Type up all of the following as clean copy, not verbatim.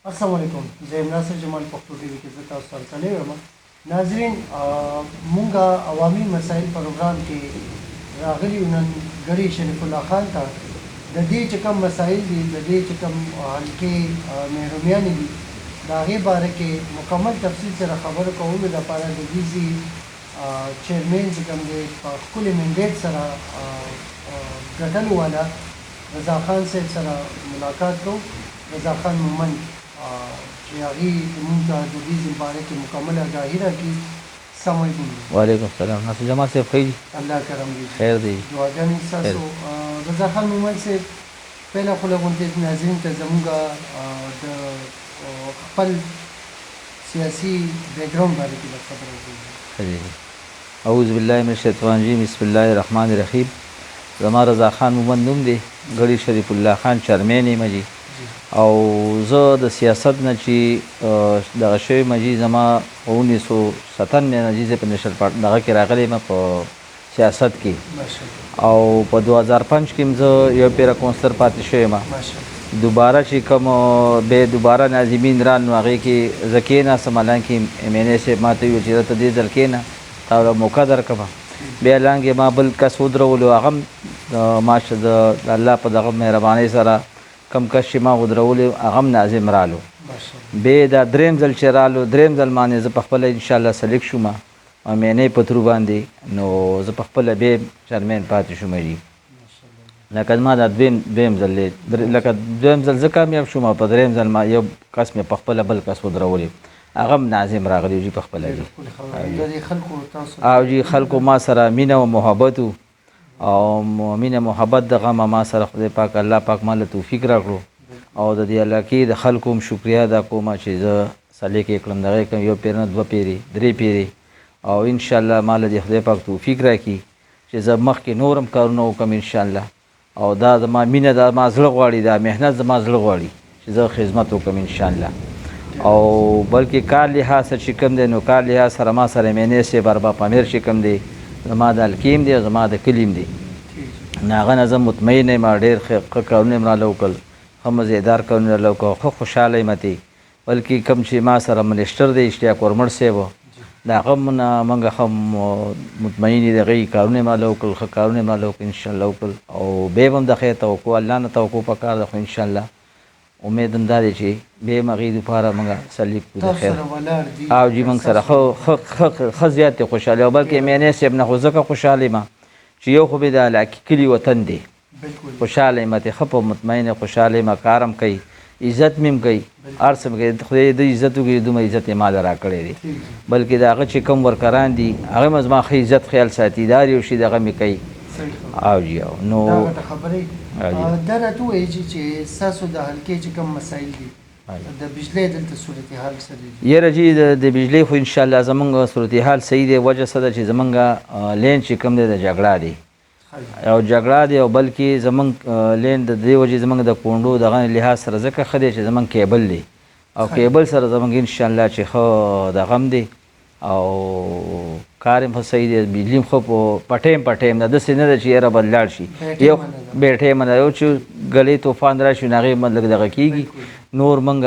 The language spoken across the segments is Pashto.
السلام علیکم، زه یم ناصر جمال، پښتو ټي وي کې زه تاسو سره کلی یم. ناظرین، مونږه عوامي مسایل پروګرام کې راغلي یو نن ګړي شریف الله خان ته. د دې چې کوم مسایل دي، د دې چې کوم حلقې محرومیانې دي، د هغې باره کې مکمل تفصیل سره خبرو کولو لپاره د دې ځي چیرمین چې کوم دی، په ښکلي منډیټ سره ګټلو والا رضا خان صاحب سره ملاقات کوو. رضا خان مومند چې هغې مونږ ته د دې ځي باره کې مکمل آګاهي راکړي. السلام علیکم. وعلیکم السلام ناصر جمال صاحب، ښه؟ الله کرم دی. خیر دی. دعاګانې ستاسو. رضا خان مومند صاحب، پهله خو لږ غونتې ناظرین ته زمونږ د خپل سیاسي بیکګراوند باره کې لږ خبره وکړئ. اعوذ بالله من الشیطان الرجیم، بسم الله الرحمن الرحیم. زما رضا خان مومند نوم دی، ګړي شریف الله خان چرمین یم جي. او زه د سیاست نه چې دغه شوی یم جي، زما 1997 نه جي زه په نېشنل پارټ دغه کې راغلی یم په سیاست کې، او په 2005 کې زه یو پیره کونسلر پاتې شوی یم. دوباره چې کوم به دوباره ناظمین رال، نو هغې کې زه کېناستم. حالانکې ایم این ای صاحب ماته وویل چې ته دې ځل کېنه، تا له موقع درکړم. بیا لاندې ما بل کس ودرولو، هغه هم ماش د الله په دغه مهربانۍ سره کم کس چې ما ودرولو هغه هم ناظم رالو. بیا دا دریم ځل چې رالو، دریم ځل باندې زه په خپله انشاءالله سلیکټ شوم ایم این ای په ترو باندې، نو زه په خپله بیا چرمین پاتې شوم جي. لکه ما دا دویم ځل دی، لکه دویم ځل زه کامیاب شوم، په دریم ځل ما یو کس مې په خپله بل کس ودرولې، هغه هم ناظم راغلی جي په خپله جي. او جي خلکو ما سره مینه او محبت و، او مینه محبت دغه ما سره خدای پاک الله پاک ما له توفیق راکړو، او د دې علاقې د خلکو هم شکریه ادا کوم چې زه سلیک یې کړم، دغه یې کړم، یو پیر نه، دوه پیرې، درې پیرې، او انشاءالله ما له دې خدای پاک توفیق راکړي چې زه مخکې نور هم کارونه وکړم انشاءالله. او دا زما مینه ده، ما زړه غواړي، دا محنت زما زړه غواړي چې زه خدمت وکړم انشاءالله. او بلکې کار لحاظ سره چې کوم دی، نو کار لحاظ سره ما سره ایم این ای صاحب ارباب امیر چې کوم دی، زما د حلقې هم دی او زما د کلي هم دی، نو هغه نه زه مطمئن یم. ډېر ښه کارونه یې راله وکړل، ښه مزیدار کارونه راله وکړل، ښه خوشحاله یم ترې. بلکې کوم چې ما سره منسټر دی اشتیاق ورمړ صاحب، د هغه نه موږ ښه مطمئن یو، د هغې کارونه یې راله وکړل، ښه کارونه یې راله وکړل انشاءالله وکړل. او بیا به هم د خیر توقع، الله نه توقع پکار ده، خو انشاءالله امید هم دا دی چې بیا هم هغې دپاره موږ سلیک کړو د خیر. او جي موږ سره ښه ښه ښه ښه زیات خوشحاله. او بلکې ایم این ای صاحب نه خو ځکه خوشحاله یم چې یو خو به د علاقې کلي وطن دی، خوشحاله یم ترې، ښه په مطمئن خوشحاله یم، کار هم کوي، عزت مې هم کوي، هر څه مې کوي، خدای دې عزت وکړي، دومره عزت یې ماله راکړی دی. بلکې د هغه چې کوم ورکران دي هغه هم زما ښه عزت خیال ساتي، دا یو شی دغه مې کوي. او جي او نو دا غټه خبره. دا راته ووایئ چې ستاسو د حلقې چې کوم مسایل دي، د بجلۍ دلته صورتحال څه دی؟ یاره جي، د بجلۍ خو انشاءالله زمونږ صورتحال صحیح دی. وجه څه ده چې زمونږ لین چې کوم دی د جګړه دی، او جګړه دی، او بلکې زمونږ لین د دې وجې زمونږ د کونډو دغه لحاظ سره ځکه ښه دی چې زمونږ کیبل دی، او کیبل سره زمونږ انشاءالله چې ښه دغه هم دی، او کار هم ښه صحیح دی، بجلي هم ښه په ټایم په ټایم ده، داسې نه ده چې یاره به لاړ شي، یو بې ټایمه نه، یو چې ګلې طوفان راشي نو هغې لږ دغه کېږي. نور مونږ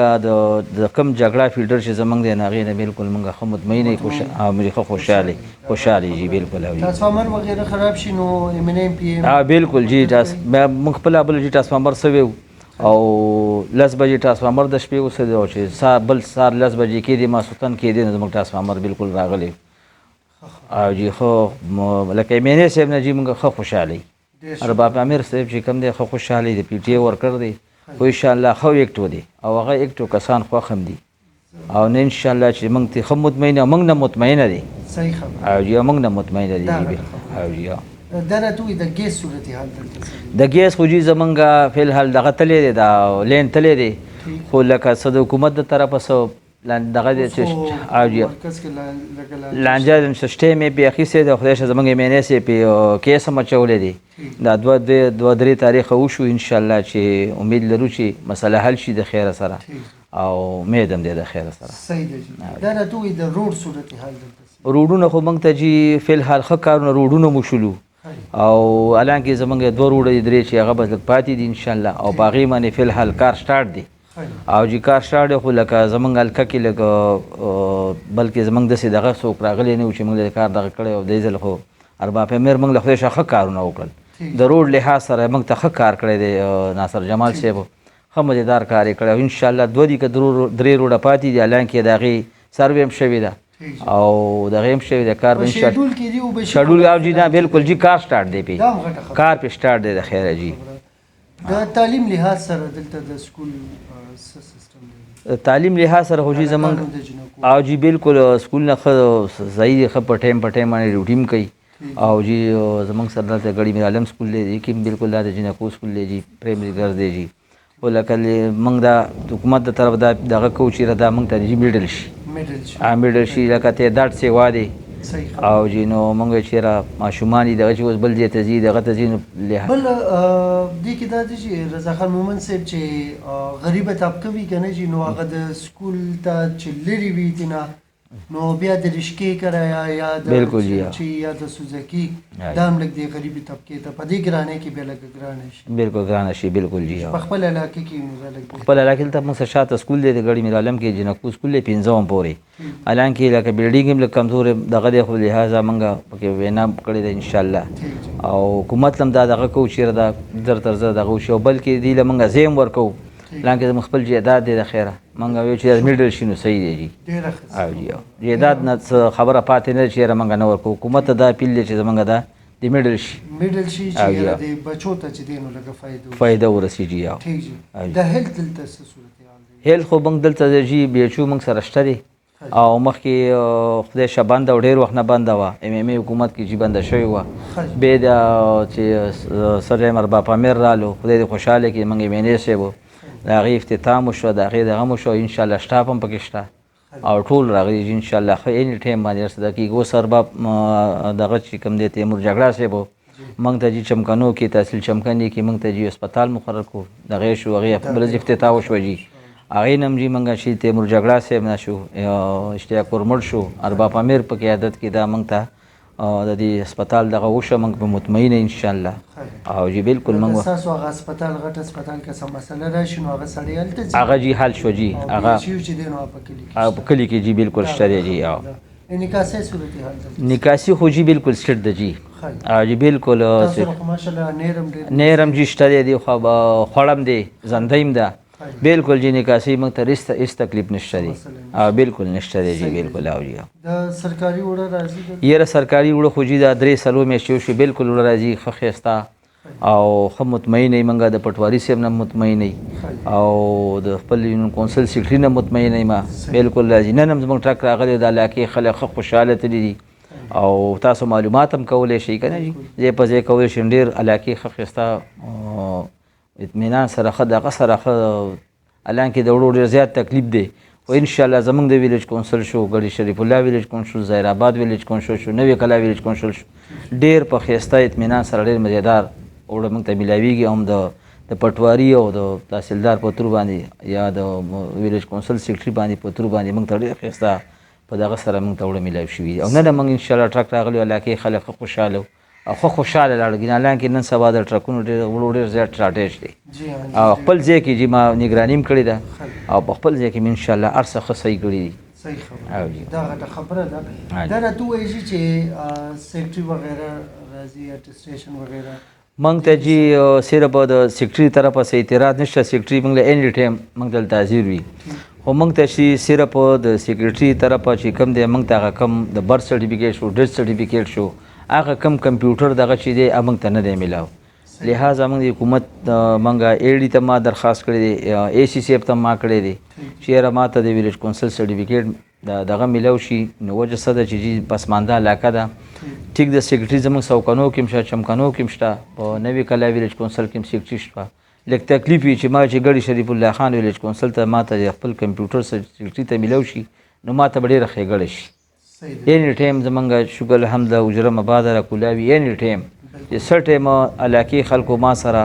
د کوم جګړه فیلډر چې زمونږ دی، نو هغې نه بالکل مونږ ښه مطمئن یو، ښه خوشحاله یو جي، بالکل. او ټرانسفارمر وغیره خراب شي نو ایم این ایم پی ایم؟ ها بالکل جي، مونږ خپله بل جي ټرانسفارمر سوی و، او 10 بجې ټرانسفارمر د شپې وسېده، او چې بل سهار 10 بجې کېدې، ماسوتن کېدې، نو زموږ ټرانسفارمر بالکل راغلی. او جي ښه لکه ایم این ای صاحب نه جي مونږ ښه خوشحاله یو. ارباب امیر صاحب چې کوم دی ښه خوشحاله دی، پي ټي ای ورکر دی، خو انشاءالله ښه ایکټو دی، او هغه ایکټو کسان خوښ هم دي، او نه انشاءالله چې موږ ته ښه مطمئن یو، موږ نه مطمئنه دی. صحیح خبره. او جي موږ نه مطمئنه دی جي. او جي دا راته ووایي د ګیس صورتحال دلته څه دی؟ د ګیس خو جي زمونږ فی الحال دغه تللی دی، دا لین تللی دی، خو لکه څه د حکومت د طرفه څه دغه دی چې او جي لانجه څه شته مې پې اخیستی دی، خدای شه زمونږ ایم این ای صاحب پې کیس هم اچولی دی. دا دوه درې تاریخه وشو، انشاءالله چې امید لرو چې مسله حل شي د خیره سره، او امید هم دی د خیره سره. صحیح دی جي. دا راته ووایي د روډ صورتحال دلته څه دی؟ روډونه خو موږ ته جي فی الحال ښه کارونه روډونه مو شولو، او حالانکه زمونږ دوه روډه دي درې چې هغه بس لږ پاتې دي انشاءالله، او په هغې باندې فی الحال کار سټارټ دی. او جی کار سټارټ دی، خو لکه زمونږ حلقه کې لږ بلکې زمونږ داسې دغه څوک راغلی نه و چې مونږ د کار دغه کړی او دې ځل خو ارباب امیر مونږ له خدای شه ښه کارونه وکړل. د روډ لحاظ سره مونږ ته ښه کار کړی دی ناصر جمال صاحب، ښه مزېدار کار یې کړی او انشاءالله دوه دي که درې روډه پاتې دي، حالانکې د هغې سروې هم شوې ده او دغه هم شوې ده کار به انشاءالله شیډول او جی نه بالکل جی کار سټارټ دی، پې کار پې سټارټ دی د خیره جی. د تعلیم لحاظ سره دلته د سکول څه سیستم دی؟ تعلیم لحاظ سره خو جی زمونږ او جی بالکل سکول نه ښه ځای دی، ښه په ټایم په ټایم باندې ډیوټي هم کوي او جی زمونږ سره دلته ګړي میر عالم سکول دی، کې هم بالکل دا د جینکو سکول دی جی، پرایمري ګرلز دی جی. خو لکه موږ دا حکومت د طرف دا دغه کوو چې دا موږ ته جی میډل شي، میډل شي لکه تعداد سیوا دی او جی نو موږ چې را ماشومان دي دغه چې اوس بل ځای ته ځي دغه ته ځي نو بل دې کې دا دی چې رضا خان مومند صاحب چې غریبه طبقه وي که نه جي، نو هغه د سکول ته چې لرې وي ترې نو بیا د رشکې کرایه یا د چې یا د سوزکي دا هم لږ د غریبې طبقې ته په دې ګرانۍ کې بیا لږه ګرانه شي. بالکل ګرانه شي، بالکل جی. په خپل علاقې کې نو دا لږ خپل علاقې دلته موږ سره شاته سکول دی د ګړي میر عالم کې جینکو سکول دی پنځم پورې، حالانکې لکه بلډینګ هم لږ کمزوری دغه دی، خو لهذا موږ پکې وینا کړې ده انشاءالله او حکومت هم دا دغه کوو چې دا زر تر زره دغه وشي او بلکې دې له موږ ځای هم ورکوو، حالانکې زموږ خپل جایداد دی د خیره، موږ وایو چې میډل شي نو صحیح دی جی. او جی جایداد نه څه خبره پاتې نه ده چې یاره موږ نه ورکوو، حکومت ته دا اپیل دی چې زموږ دا د میډل شي، میډل شي چې یاره د بچو ته چې دی نو لږه فایده ورسېږي. ټیک جی. د هیلت دلته څه صورتحال دی؟ هیلت خو موږ دلته جی بي ایچ او موږ سره شته دی او مخکې خدای شه بنده او ډېر وخت نه بنده وه، ایم ایم ای حکومت کې چې بنده شوې وه، بیا د چې سر ارباب امیر رالو خدای دې خوشحاله کړي، موږ ایم این ای صاحب د هغې افتتاح مو شوه، د هغې دغه مو شوه، انشاءالله سټاف هم پکې شته او ټول راغلي چې انشاءالله ښه ایني ټایم باندې هر څه دا کېږي. اوس ارباب دغه چې کوم دی تیمور جګړه صاحب موږ ته جي چمکنو کې تحصیل چمکني کې موږ ته جي هسپتال مقرر کړو، دغه شو هغې بل ورځ افتتاح وشوه جي. هغې نه هم جي موږ چې تیمور جګړه صاحب نه شو، اشتیاق ورمړ شو، ارباب امیر په قیادت کې دا موږ ته د دې هسپتال دغه وشو، موږ به مطمئن انشاءالله. او جی بالکل موږ تاسو هغه هسپتال غټ هسپتال که څه مسله راشي نو هغه سړی هلته ځي، هغه جی حل شو جی، هغه چې دی نو په کلي کې په کلي کې جی بالکل شته دی جی. او نکاسي صورتحال نکاسي خو جی بالکل سټ ده جی. او جی بالکل ماشاءالله نېرم ډېر نېرم جی شته دی، خو خوړم دی زندۍ هم ده بالکل جی. نکاسي موږ ته هیڅ تکلیف نشته دی، او بالکل نشته دی جی بالکل. او جی د سرکاري اوړه راځي؟ یاره سرکاري اوړه خو جی دا 3-4 میاشتې وشوې بالکل اوړه راځي، ښه ښایسته او ښه مطمئن یم، موږ د پټواري صاحب نه مطمئن یم او د خپل یونین کونسل سیکرټري نه مطمئن یم، بالکل راځي. نن هم زموږ ټرک راغلی، د علاقې خلک ښه خوشحاله تللي دي او تاسو معلومات هم کولی شئ که نه جي، ځای په ځای کولی شئ. ډېر علاقې ښه ښایسته اطمینان سره ښه دغه سره ښه، حالانکې د وړو ډېر زیات تکلیف دی، خو انشاءالله زموږ د ویلیج کونسل شو، ګړي شریف الله ویلیج کونسل، ظاهر آباد ویلیج کونسل شو، نوې کلا ویلیج کونسل شو، ډېر په ښایسته اطمینان سره ډېر مزېدار اوړه موږ ته میلاویږي. هم د پټواري او د تحصیلدار په ترو باندې یا د ویلیج کونسل سیکرټري باندې په ترو باندې موږ ته ډېر ښایسته په دغه سره موږ ته اوړه میلاو شوي دي. او نن موږ انشاءالله ټرک راغلی، علاقې خلک ښه خوشحاله وو او ښه خوشحاله لاړل. حالانکې نن سبا د ټرکونو ډېر وړو ډېر زیات شارټیج دی او خپل ځای کې جی ما نګراني هم کړې ده او په خپل ځای کې مې انشاءالله هر څه ښه صحیح کړي دي. صحیح خبره دا غټه خبره ده. دا راته ووایي چې سیکرټري وغیره راځي، اټسټیشن وغیره؟ موږ ته جی صرف د سیکرټري طرفه څه اعتراض نشته، سیکرټري موږ له ایني ټایم موږ دلته حاضر وي، خو موږ ته چې صرف د سیکرټري طرفه چې کوم دی موږ ته هغه کوم د برث سرټیفیکیټ شو، ډیث سرټیفیکیټ شو، هغه کوم کمپیوټر دغه چې دی موږ ته نه دی میلاو. لهذا موږ د حکومت موږ ای ډي ته ما درخواست کړی دی، ای سي صاحب ته ما کړی دی چې یاره ما ته د ویلیج کونسل سرټیفیکیټ دغه میلاو شي. نو وجه څه ده چې جی پسمانده علاقه ده، ټیک د سیکرټري زموږ څوکنو کې هم شته، چمکنو کې هم شته، په نوې کلا ویلیج کونسل کې هم سیکرټري شته. لږ تکلیف وي چې ما چې ګړي شریف الله خان ویلیج کونسل ته ما ته خپل کمپیوټر سیکرټري ته میلاو شي نو ما ته به ډېره ښېګړه شي. ایني ټایم زمونږ شکر الحمد حجره مباده را کولاوي، ایني ټایم چې څه ټایم علاقې خلکو ما سره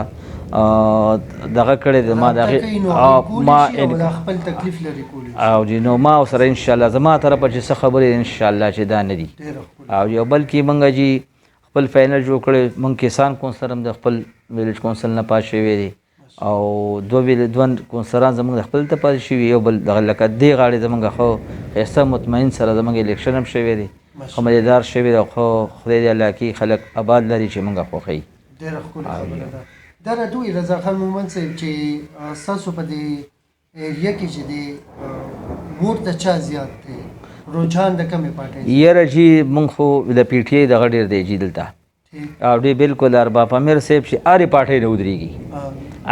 دغه کړی دی، ما د هغې ما خپل تکلیف لرې کولی او جی نو ما سره انشاءالله زما طرفه چې څه خبرې انشاءالله چې دا نه دي. او یو بلکې مونږ جی خپل فاینل جوړ کړی، مونږ کسان کونسل هم د خپل ویلیج کونسل نه پاس شوی دی او دوه ویل دوه کونسلران زمونږ د خپل ته پاتې شوي، یو بل دغه لکه دې غاړې زمونږ ښه ښایسته مطمئن سره زمونږ الیکشن هم شوی دی، ښه مزېدار شوی دی، ښه خدای دې الله کې خلک اباد لري چې مونږ خوښوي. ډېره ښکلې خبره ده. دا راته ووایي رضا خان مومند صاحب چې ستاسو په دې ایریا کې چې دی ووټ د چا زیات دی، رجحان د کومې پارټۍ؟ یاره جي مونږ خو د پي ټي آی دغه ډېر دی جي دلته، او ډېر بالکل ارباب امیر صاحب چې هرې پارټۍ نه ودرېږي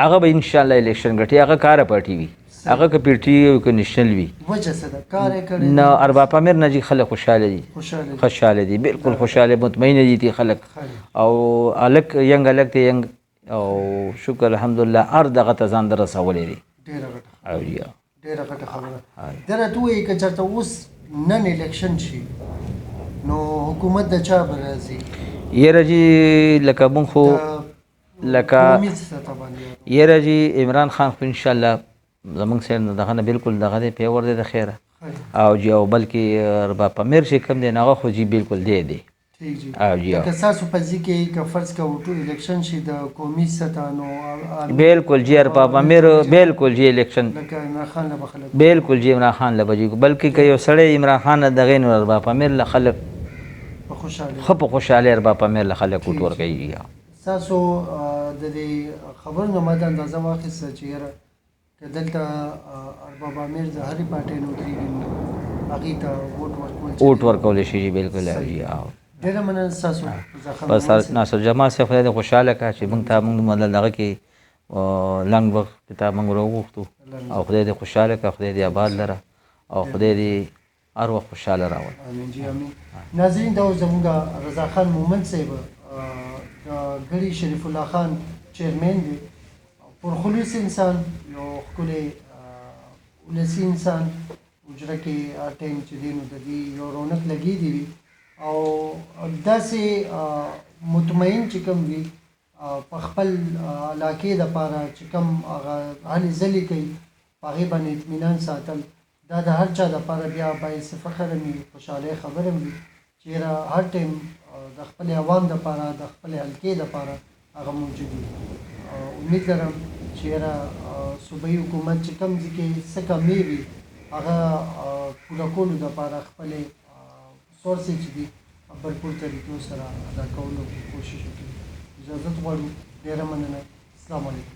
هغه به انشاءالله الیکشن ګټي، هغه کاره پارټي وي، هغه که پي ټي وي که نېشنل وي. وجه څه ده؟ کار یې کړی نه ارباب امیر نه جي خلک خوشحاله دي، خوشحاله دي، بالکل خوشحاله مطمئن دي دي خلک، او هلک ینګ هلک دی ینګ، او شکر الحمدلله هر دغه ته ځان در رسولی دی. ډېره غټه خبره، ډېره غټه خبره. دا راته ووایي که چېرته اوس نن الیکشن شي نو حکومت د چا به راځي؟ یاره جي لکه مونږ خو لکه یاره جي عمران خان خو انشاءالله زمونږ سره دغه نه بالکل دغه دی پیور دی د خیره، او جي او بلکې ارباب امیر چې کوم دی نو هغه خو جي بالکل دی دی. ټیک جی. او جی که تاسو په ځی کې که فرض کا وټو الیکشن شي د قومي سطح نو بالکل جی ارباب امیر بالکل جی الیکشن لکه عمران خان له خلک بالکل جی عمران خان له بجی، بلکې که یو سړی عمران خان دغه نو ارباب امیر له خلک په خوشاله خو په خوشاله ارباب امیر له خلک وټ ورکوي. تاسو د دې خبرو نه ما دا اندازه واخیسته چې یاره که دلته ارباب امیر د هرې پارټۍ نه ودرېږي نو هغې ته ووټ ورکول ووټ ورکولی شي جي بالکل. جي ډېره مننه ستاسو. بس ناصر جمال صاحب خدای دې خوشحاله کړه چې موږ ته موږ دغه کې لنډ وخت کې تا موږ راوغوښتو، او خدای دې خوشحاله کړه، خدای دې اباد لره، او خدای دې هر وخت خوشحاله راوړي. امین جی امین. ناظرین دا زموږ رضا خان مومند صاحب د ګړي شریف الله خان چیرمن دی، پرخلوص انسان، یو ښکلی ولسي انسان، حجره کې هر ټایم چې دی نو د دې یو رونق لګېدی وي، او داسې مطمئن چې کوم وي په خپل علاقې دپاره چې کوم هغه هلې ځلې کوي په هغې باندې اطمینان ساتل دا د هر چا دپاره بیا باعث فخر هم وي، خوشحالۍ خبره هم وي چې یاره هر ټایم د خپل عوام دپاره د خپلې حلقې دپاره هغه موجود وي. امید لرم چې یاره صوبایي حکومت چې کوم ځای کې څه کمې وي هغه پوره کولو دپاره خپلې سورسې چې دي بھرپور طریقو سره ادا کولو کوشش وکړي. اجازت غواړو، ډېره مننه، السلام علیکم.